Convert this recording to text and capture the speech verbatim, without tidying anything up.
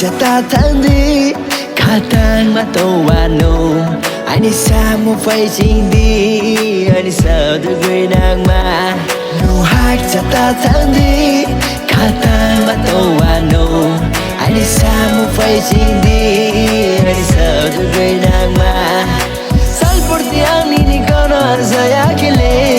Chata thanng di, khatangma tong wanou. Aini samung phaising di, aini sao dugoi nangma. Nung hakcha ta thanng di, khatangma tong wanou. Aini samung phaising di, aini sao dugoi nangma. Salpurti ang nini kono arjaya khe le.